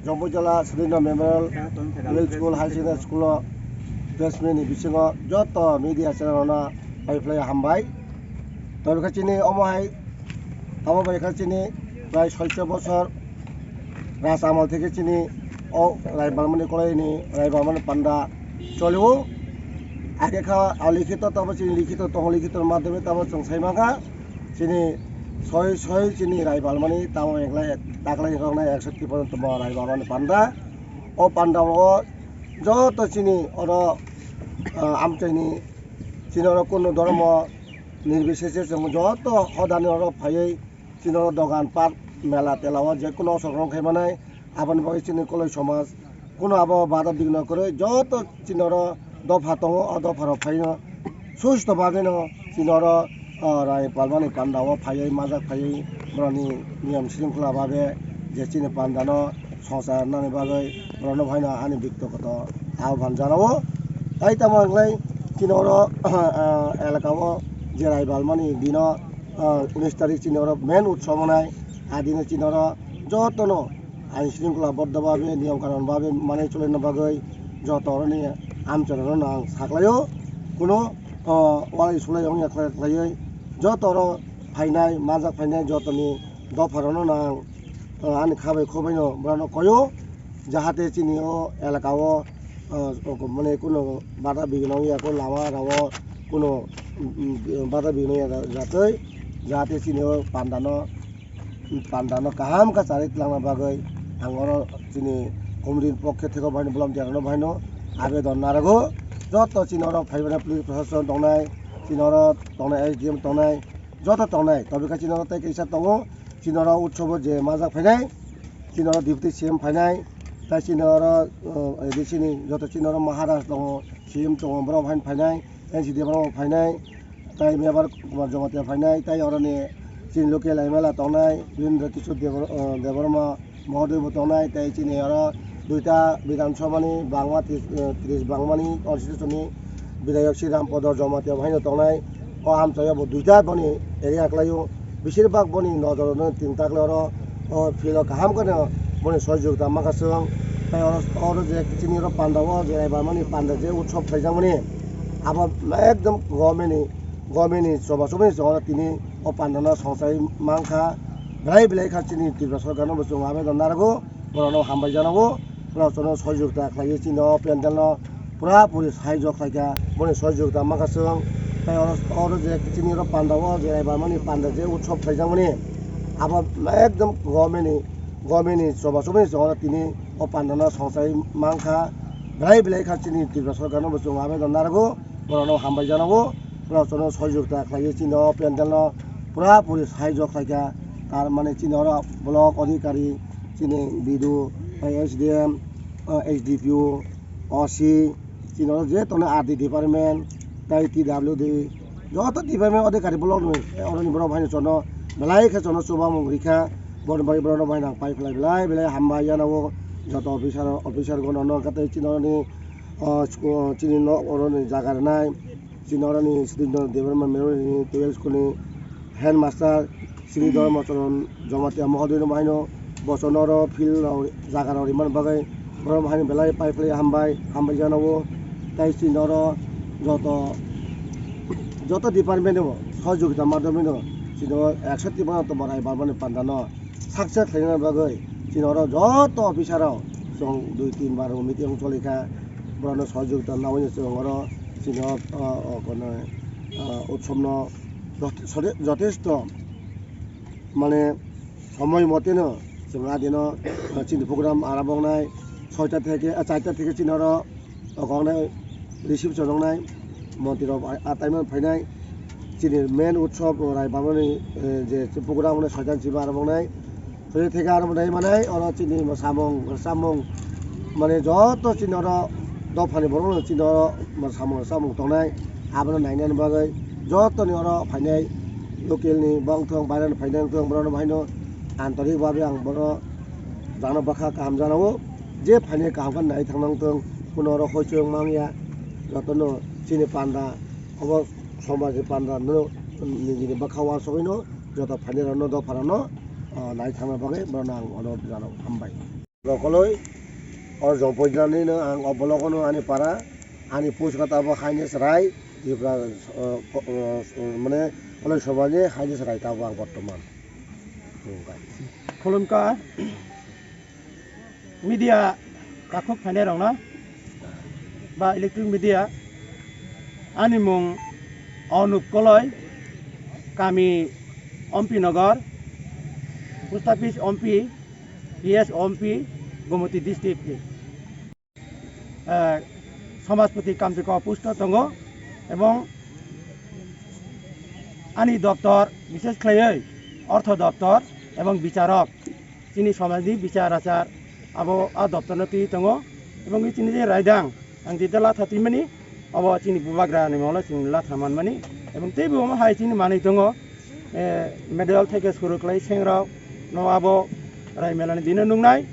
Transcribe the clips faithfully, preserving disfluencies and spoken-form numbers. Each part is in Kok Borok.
Jomboi Jala Sudhindra Memorial Middle School, High Secondary School o press meet ni bisingo joto media channel rokno pai phlai hambai. Tobokhe chini omo hai, abo bai khe chini prai soicho bosor raj amal theke chini o Raibalmani kolai ni Raibalmani panda cholio. Age kha alikhito tabo chini likhito tongo, likhito madhyome tabo chwng sai mankha. Chini soi soi chini Raibalmani tamo eklai taklai roknai ekshoti porjonto bo Raibalmani panda. O panda o joto chini oro, ah, amchaini chini oro kunu dhormo nirbisese chwng joto hodani oro phaiwi chini oro dogan pat mela tela o je kunu osok rong khai manai. Aboni bagwi chini koloi somaj kunu abo bada bigno kwrwi joto chini oro dopha tongo, o dopha rok phaino susto bagwino chini oro, o, Raibalmani panda o phaiwi majak phaiwi borokni niyam sringkhola bagwi je chini panda no songchar nani bagwi borokno phaino ani biktogoto ahban janao. Tai tamo hinglai chini oro, ah, elaka o je Raibalmani dino, ah, unis tarik chini oro main utsob wngnai, a dino chini oro jotono ain sringkhola boddo babe, niyom kanon babe manwi cholaina bagwi joto oroni amchairokno ang saklaio. Kuno, o, walai sulai wngya khlai khlaiwi joto oro phainai, majak phainai jotoni dopharokno ang, o, ani khabai khobaino borokno koio, jahate chini o elaka o, o, o, mane kuno bada bigno wngya kho lama rao kuno, um, um, bada bigno wngya jatwi, jahate chini o pandano pandano kaham khe charwi twlangna bagwi ang oro chini committee ni pokhe theke baino volunteer rokno baino abedon narwgo. Joto chini oro phaimani police proshashan tongnai, chini oro tongnai S D M tongnai, joto tongnai. Tobikha chini oro tei kisa tongo, chini oro utsobo je majak phainai, chini oro deputy C M phainai, tei chini oro, uh, A D C ni joto chini oro Maharaj tongo, C M tongo, borok haino phainai, N C D borok phainai. Tai Mebar Kumar Jamatia phainai, tai oroni chini local M L A tongnai, Birendra Kishore Debor-, eh, Debbarma Mohodoibo tongnai, tai chini oro duita Bidhan Sabhani bangma tris, eh, tris bangmani constituency ni bidhayok Sri Ram Podo Jamatia bo haino tongnai. O amchaio bo duita boni area kwlaio, besir bak boni nojor no tin takle oro, o field o kaham kheno boni sohojogita mankha chwng. Tai oro, oro je chini oro panda o je Raibalmani panda je utsob khlaijakmani abo ekdom government ni Government ni choba chobani chwngno tini o pandano songchai mankha. Belai belai kha chini Tripura sorkarno bo chwng abedon narwgo, borokno hambai janago, borok chwngno sohojogita khlaiwi chini o pandalno pura puri sahajyo khlaikha, boni sohojogita mankha chwng. Tai oro, oro je chini oro panda o je Raibalmani panda je utsob khaijakmani abo ekdom government ni, government ni choba chobani chwngno tini o pandano songchai mankha. Belai belai kha chini Tripura sorkarno bo chwng abedon narwgo. Borokno hambai janago, borok chwngno sohojogita khlaiwi chini o pandalno pura puri sahajyo khlaikha. Tar mane chini oro block adhikari, chini B D O, S D M, S D P O, O C, chini oro je tongnai R D department, tai T W D, joto department adhikari block ni, oroni borok haino chwngno belai khe chwngno chubamung rikha. Borokni bagwi borokno bai nang pai phlai belai belai hambai janago joto officer, officer gono no khe tei chini oroni o school, chini nok oroni jaga rwnai, chini oroni Sudhindra Debbarma Memorial Twelve School ni headmaster Sri Dharma Charan Jamatia Mohodoino bahaino bochon oro field rok jaga rok rimani bagwi borok bahaino belai pai phlai hambai, hambai janago. Tai chini oro joto, joto department ni bo sohojogita madhyome no chini o ekshoti bono tongma Raibalmani panda no. Success khlaina bagwi chini oro joto officer rok chwng dui tin bar meeting choli kha, borokno sohojogita naui chwng oro chini o, o, o, kono, o, utsob no jote-, jote-, jotesto mane somoi mote no chwng a dino, o, chini program arambh wngnai soita theke, o, charta theke chini oro o koknai receive chonoknai, montri rok a-, ataimani phainai, chini main utsob Raibalmani, eh, je program hwnwi soitan sima arwknai, soitan theke arwknai manai, oro chini samung, samung, mane joto chini oro dophani borokno chini oro samung, samung tongnai, abono nainani bagwi jotoni oro phainai, local ni bo wngthong, bairani phainai wngthong, borokno bahaino antorik bhabe ang bono jana bwkha kaham jana o. Je phainai kaham khe nai thangna wngthong, kuno oro hoichoi wngma wngya, jotono chini panda, obo somajni panda no nini bwkha uansugwino joto phainai rokno dopha rokno O, nai thangna bagwi borokno ang onurodh jano, hambai. Lokoloi, o jopojnanino ang o blogono ani para, ani puskata bo haini chwrai, Tripura, o, ko-, o, mane, koloi somajni haini chwrai tabo ang bortoman. Khulumkha. Media takhuk phainairokno ba electronic media, ani mung Anup Koloi, kami Ompi Nagar, post office Ompi, P S Ompi, Gomoti district ni, eh, Samajpati Kamchikho post o tongo, ebong ani doptor, bishesh khlaiwi ortho doptor ebong bicharok. Chini somajni bichar achar abo a doptorno twi tongo, ebong chini je raidang ang je latha twimani, abo chini bubagrani molo chini latha manmani, ebong teibo omo hai chini manwi tongo, eh, medal theke suru khlai sengrok no abo Raimelani dino nungnai,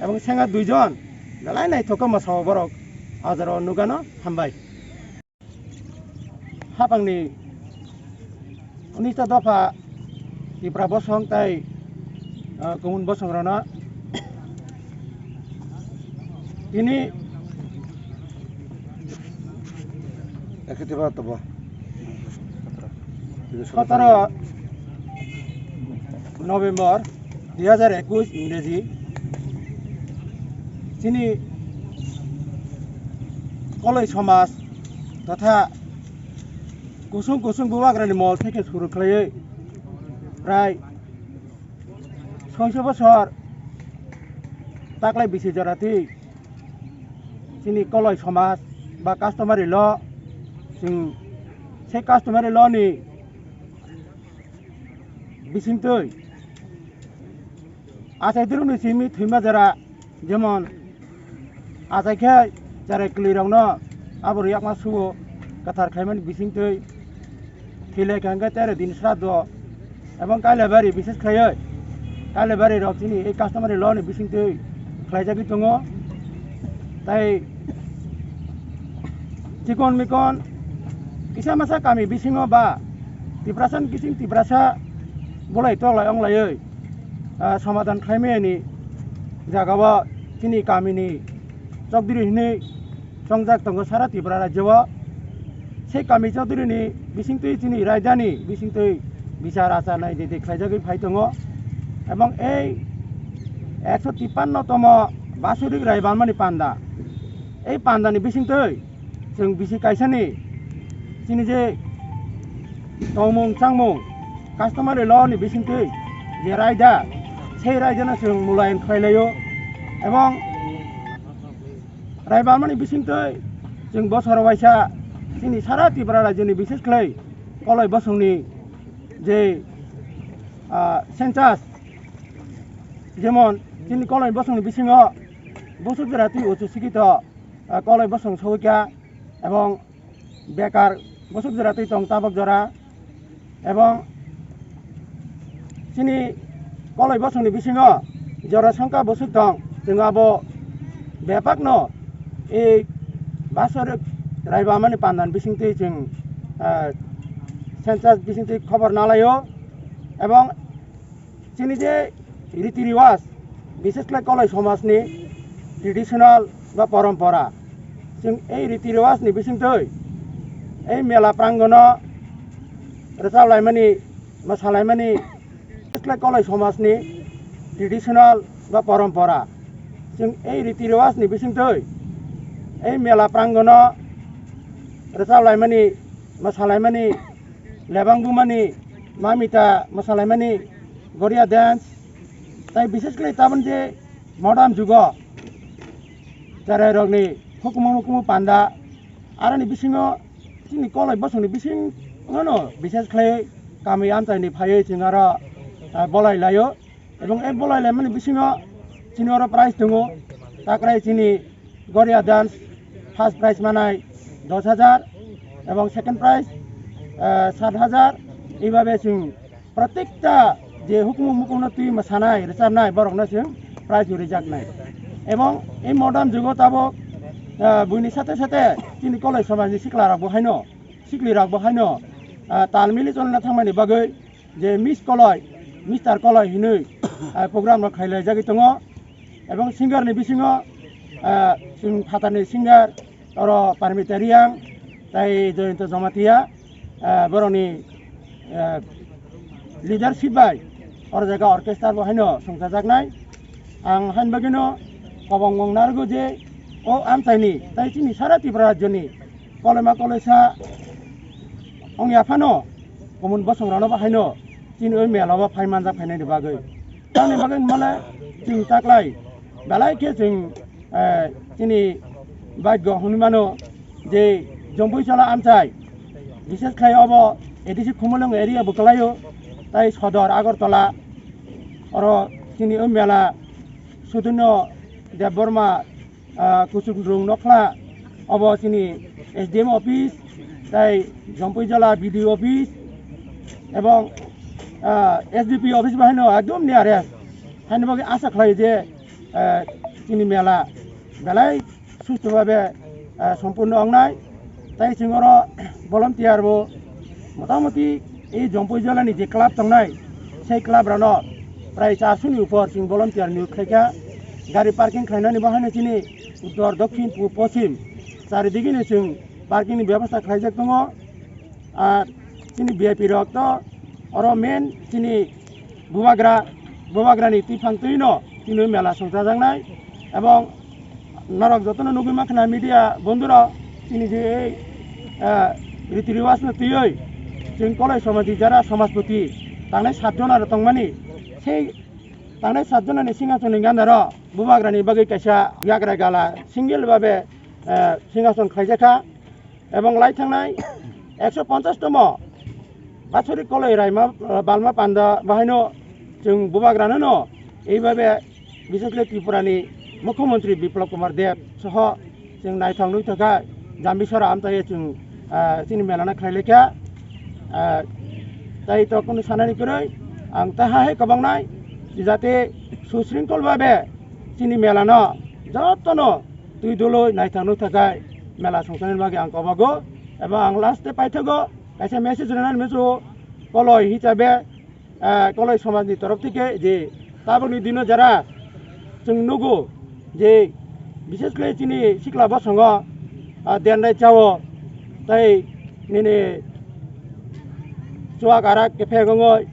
ebong senga duijon belai naithok khe mwsao borok ajaro nugano, hambai. Hapangni unista dopha Tipra bosong tai, ah, kumun bosong rano tini ekhe Tipra tobo. Sotoro November dui hajar ekush Ingreji, chini Koloi somaj totha kusung kusung bubagrani mol theke suru khlaiwi prai soiso bosor taklai bisi jora twi chini Koloi somaj ba customary law, chwng se customary law ni bisingtwi achai dirokni simi thwima jora, jemon achai khe cherai kwlwirokno abo rwiyakma sugo, kwthar khlaimani bisingtwi thwi lai kha hwnkhe tere din sraddo, ebong Kailabari bishesh khlaiwi Kailabari rok chini ei customary law ni bisingtwi khlaijagwi tongo. Tai chikon mikon kisa masa kami bisingo ba Tiprasa ni bising Tiprasa bolai toklai onglaiwi, ah, somadan khlaimani jagao chini kamini chokdiri hinwi chongjak tongo sara Tripura rajyo o. Sei kami chokdiri ni bisingtwi chini raidani bisingtwi bichar achar nai de de khlaijagwi phai tongo. Ebong ei ekso tippanno tomo Basurik Raibalmani panda, ei pandani bisingtwi chwng bisi kaisani chini je tongmung changmung customary law ni bisingtwi je raida, sei raidano chwng mulayan khlai laio. Ebong Raibalmani bisingtwi chwng bosoro waisa chini sara Tripura rajyoni bishesh khlai Koloi bosongni je, ah, census, jemon chini Koloi bosongni bisingo bosok jora twi uchu sikito, ah, Koloi bosong sogwikha, ebong bekar bosok jora twi tong tabok jora, ebong chini Koloi bosongni bisingo jora songkha bosok tong, chwng abo bepakno ei Basurik Raibalmani pandan bisingtwi chwng, ah, census bisingtwi khobor nalaio, ebong chini je riti riwaj, bishesh khlai Koloi somajni traditional ba porompora, chwng ei riti riwajni bisingtwi ei mela prangono rwchap laimani, mwsa laimani, bishesh khlai Koloi somajni traditional ba porompora, chwng ei riti riwajni bisingtwi ei mela prangono rwchap laimani, mwsa laimani, lebang bumani, mamita mwsa laimani, Goria dance, tai bishesh khlai tabon je modern jugo cherai rokni hukumu mukumu panda, aroni bisingo chini Koloi bosongni bisingono bishesh khlai kami amchaini phaiwi chwng aro, ah, bolai laio. Ebong e bolai laimani bisingo chini oro prize tongo, takrai chini Goria dance first prize manai dos hajar, ebong second prize, eh, sat hajar, eibabe chwng protekta je hukumu mukumu twi mwsanai, rwchapnai, borokno chwng prize bo rijaknai. Ebong ei modern jugo tabok, eh, buini sate sate chini Koloi somajni siklarokbo haino, siklirokbo haino, eh, tal mili cholna thangmani bagwi je Miss Koloi, Mister Koloi hinwi, ah, program rok khailai jagwi tongo. Ebong singer ni bisingo, ah, chwng phatar ni singer oro Parmita Reang tei Jayanta Jamatia, ah, borokni, ah, leadership bai oro jaga orchestra bo haino songchajaknai. Ang hain bagwino kobong wng narwgo je o amchaini tei chini sara Tripura rajyoni koloima koloisa wngya phano, common bosong rokno bo haino chini oi mela o phai manjak phainani bagwi. Tamni bagwi hwnmale chwng taklai belai khe chwng, eh, chini bagyo hwnwi mano je Jompui Chola amchai, bises khlai obo A D C Khumulwng area bo kwlaio, tai Sodor Agartala oro chini oi mela Sudhirno Debbarma, ah, Kuchukdrung Nokhla, obo chini S D M office, tai Jompui Jala B D O office, ebong, ah, S D P office bahaino ekdom nearest. Haino bagwi asa khlai je, ah, chini mela belai susto babe, ah, sompurno wngnai. Tai chwng oro volunteer bo motamoti ei Jompui Jala ni je club tongnai, sei club rano prai charso ni upor chwng volunteer niyog khlaikha. Gari parking khlainani bo haino chini uttor, dokhin, pub, poschim charidigini chwng parking ni bebostha khlaijak tongo. Ar chini V I P rok to oro main chini bubagra, bubagrani twiphang twino chini mela songchajaknai. Ebong norok jotono nugwi mankha media bondhurok, chini je ei, ah, riti riwaj no twiwi chwng Koloi somajni jara somajpoti tangnai satjon aro tongmani, sei tangnai satjonani singhasonni gandaro bubagrani bagwi kaisa yagra gala single babe, ah, singhason khlaijakha. Ebong lai thangnai ekso ponchash tomo Bachori Koloi Raima, ah, Balma Panda bahaino chwng bubagrano no eibabe, bises khe Tripura ni Mukhyamantri Biplab Kumar Deb soho chwng naithok nuithok kha Jambiswara amchaio chwng, ah, chini mela no khlai laikha. Ah, tai to kunu sanani kwrwi, ang ta hai kwbangnai jate susringkol babe chini mela no jotono twi dului naithok nuithok kha mela songchani bagwi ang kobogo. Eba ang last e paithago kaisa message rwnani muchungo Koloi hisabe, ah, Koloi somajni torof theke je tabukni dino jara chwng nugo je bises khe chini sikla bosongo, ah, dendai chao tei nini chuak arak kephek wngwi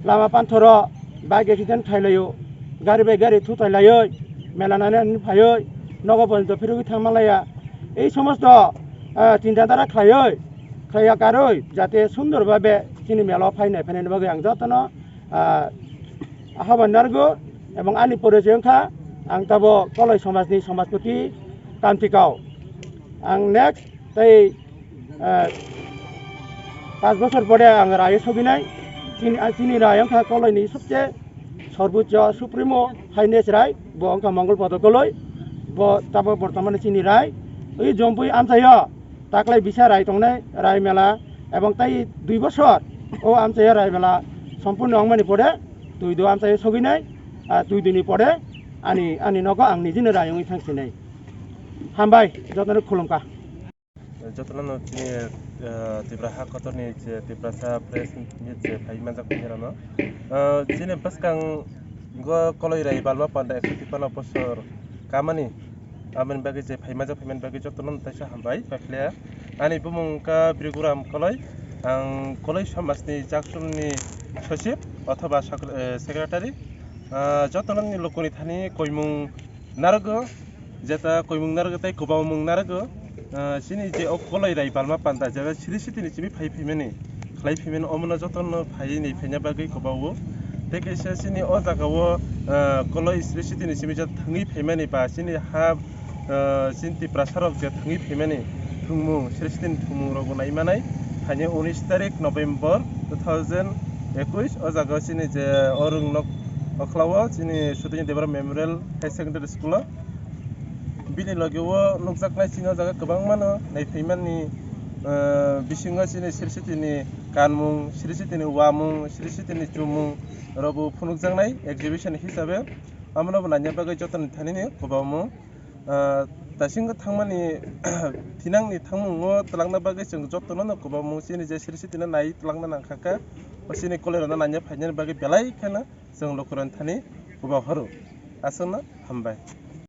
lama panthoro bike accident khailaio, gari bai gari thutai laioi mela nainani phaioi nogo porjonto phirogwi thangma laiya. Ei somosto, ah, chinta dhara khlaioi, khlaiya karwi jate sundor babe chini mela o phai nai phainani bagwi ang jotono, ah, habai narwgo. Ebong ani porichoi wngkha ang tabo Koloi somajni somajpoti Kamtikao. Ang next tei, ah, panch bochor pore ang raio soginai. Chini, ah, chini rai wngkha Koloini sobse sorbocho supremo highness rai, bo wngkha Mongol Podo Koloi, bo tabo bortomane chini rai. Oi Jompui amchaio taklai bisa rai tongnai, rai mela, ebong tai dui bosor o amchaio rai mela sompurno wngmani pore twi do amchaio soginai, ah, twi dini pore ani, ani nogo ang nijini rai wngwi thangsinai. Hambai, jotono khulumkha. Jotono no chini, eh, Tripura ha kotorni je Tiprasa press meet je phai manjak phai rano. Eh, chini bwskango Koloi Rai Balma Panda ekso tipano bosor kamani, aboni bagwi je phai manjak phaimani bagwi jotono no teisa hambai paikhlaya. Ani bumung wngkha Briguram Koloi, ang Koloi somajni Jaksumni Sochib othoba sakr-, eh, secretary. Eh, jotono ni lukuni thani koimung narwgo, jeta koimung narwgo tei kwbangmung narwgo. Ah, chini je o Koloi Rai Balma Panda, jeta Sri City ni simi phai phaimani, khlai phaimani, omono jotono phaiwi nai phaina bagwi kwbao. Tei kaisa chini o jaga o, ah, Koloi Sri City ni simi jeta thangwi phaimani ba chini ha, ah, chini Tiprasa rok je thangwi phaimani thwngmung, Sri City ni thwngmung rok bo nai manai. Phaini unis tarik November two thousand ekush o jaga o chini je o rwng nok okhla o chini Sudhir Debra Memorial High Secondary School o. Bini loge o nukjaknai chini o jaga kwbangmano naiphaimani, eh, bisingo chini Sri City ni kanmung, Sri City ni uamung, Sri City ni chumung rok bo phunukjaknai exhibition hisabe. Abono bo naina bagwi jotoni thani ni kwbangmung, eh, Dasingo thangmani thinangni thangmungo twlangna bagwi chwng jotono no kwbangmung chini je siri sitino nai twlangna nangkha kha. Chini kolerano nanya phainani bagwi belai kheno chwng lukurokni thani kwbang horo. Aswkno hambai.